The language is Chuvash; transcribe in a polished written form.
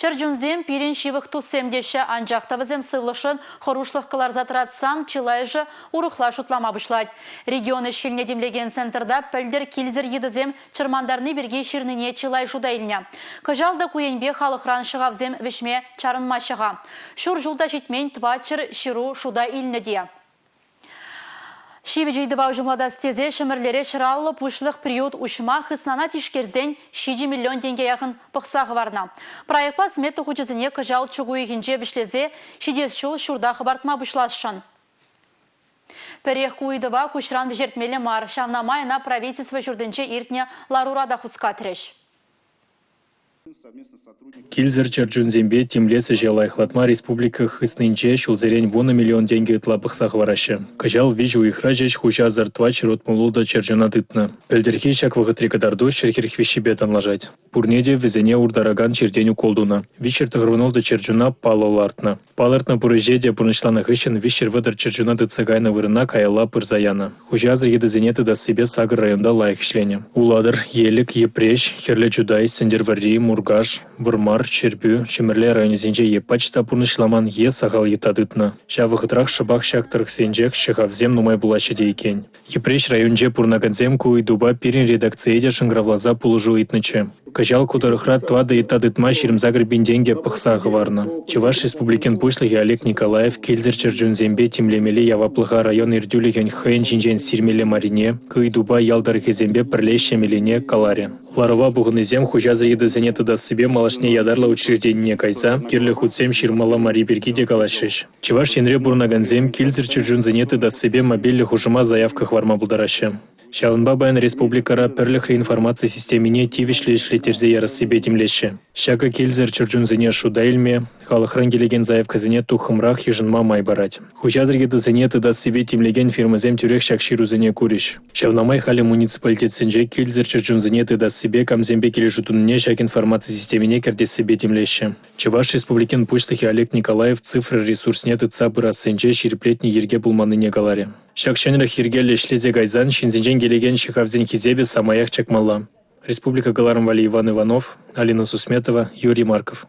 Чӗрчунсем пирӗн ҫывӑх туссем теҫҫӗ, анчах та вӗсем сывлӑхшӑн хӑрушлӑх кӑларса тӑратсан чылайӑшӗ урӑхла шутлама пуҫлать. Регион ӗҫ-хӗлне тимлекен центрта пӗлтӗр килсӗр йытӑсем чӑрмантарни пирки ҫырнине чылай шута илнӗ. Кӑҫал та ку енпе халӑхран ҫӑхавсем вӗҫме чарӑнмаҫҫӗ-ха. Ҫур ҫул та ҫитмен тӑватҫӗр ҫыру шута илнӗ те. Ҫивӗч ыйтӑва уҫӑмлатас тесе Ҫӗмӗрлере ҫӑраллӑ пуҫлӑх приют уҫма хыснана тишкерсен 7 миллион тенке яхӑн пӑхса хӑварнӑ. Проектпа смета хучӗсене кӑҫал чӳк уйӑхӗнче вӗҫлесе ҫитес ҫул ҫурта хӑпартма пуҫласшӑн. Пӗрех ку ыйтӑва куҫран вӗҫертмелле мар, ҫавна май ӑна правительство ҫуртӗнче иртнӗ ларура та хускатрӗҫ. Килсӗр чӗрчунсемпе тимлес ӗҫе лайӑхлатма республика хыснинче ҫулсерен 10 миллион тенкӗ ытла пӑхса хӑвараҫҫӗ. Кӑҫал 3 уйӑхра ҫеҫ хуҫасӑр 466 чӗрчуна тытнӑ. Пӗлтӗрхи ҫак вӑхӑтри кӑтарту 143-пе танлашать. Пурне те вӗсене уртаракан чиртен укол тунӑ. 396 чӗрчуна паллӑ лартнӑ. Палӑртнӑ пур ӗҫе те пурнӑҫланӑ хыҫҫӑн 330 чӗрчуна тытса кайнӑ вырӑна каялла пырса янӑ. Хуҫасӑр йытӑсене тытассипе сакӑр районта лайӑх ӗҫленӗ. Улатӑр, Элӗк, Йӗпреҫ, Хӗрлӗ Чутай, Сӗнтӗрвӑрри, Муркаш, Вӑрмар, Ҫӗрпӳ, Ҫӗмӗрле районӗсенче е пач та пурнӑҫламан, е сахал йытта тытнӑ. Ҫав вӑхӑтрах шӑпах ҫак тӑрӑхсенчех ҫӑхавсем нумай пулаҫҫӗ те иккен. Йӗпреҫ районӗнче пурӑнакансем ку ыйтупа пирӗн редакцие те шӑнкӑравласа пулӑшу ыйтнӑччӗ. Кӑҫал ку тӑрӑхра тӑватӑ йытта тытма 28 пин тенкӗ пӑхса хӑварнӑ. Чӑваш Республикин Пуҫлӑхӗ Олег Николаев килсӗр чӗрчунсемпе тимлемелли яваплӑха район ертӳлӗхӗн хӑйӗн ҫинчен сирмелле маррине, ку ыйтупа ял тӑрӑхӗсемпе пӗрле ӗҫлемеллине каларӗ. Ларӑва пухӑннисем хуҫасӑр йытӑсене тытассипе малашне ятарлӑ учрежденине кайса кирлӗ хутсем ҫырмалла марри пирки те калаҫрӗҫ. Чӑваш Енре пурӑнакансем килсӗр чӗрчунсене тытассипе мобильлӗ хушӑма заявка хӑварма пултараҫҫӗ. Ҫавӑнпа паян республикӑра пӗрлӗхлӗ информаци системине тивӗҫлӗ ӗҫлеттерсе ярассипе тимлеҫҫӗ. Ҫакӑ килсӗр чӗрчунсене шута илме, халӑхран килекен заявкӑсене туххӑмрах йышӑнма май парать. Хуҫасӑр йытӑсене тытассипе тимлекен фирмӑсем тӳрех ҫак ҫырусене курӗҫ. Ҫавна май халӗ муниципалитетсенче килсӗр чӗрчунсене тытассипе камсемпе килӗшӳ тунине ҫак информаци системине кӗртессипе тимлеҫҫӗ. Чӑваш Республикин Пуҫлӑхӗ Олег Николаев цифра ресурсне тытса пырассинче ҫирӗплетнӗ йӗрке пулманнине каларӗ. Ҫак ҫӗнӗлӗх йӗркеллӗ ӗҫлесе кайсан ҫынсенчен килекен ҫӑхавсен хисепӗ самаях чакмалла. Республика кӑларӑм валли Иван Иванов, Алина Сусметова, Юрий Марков.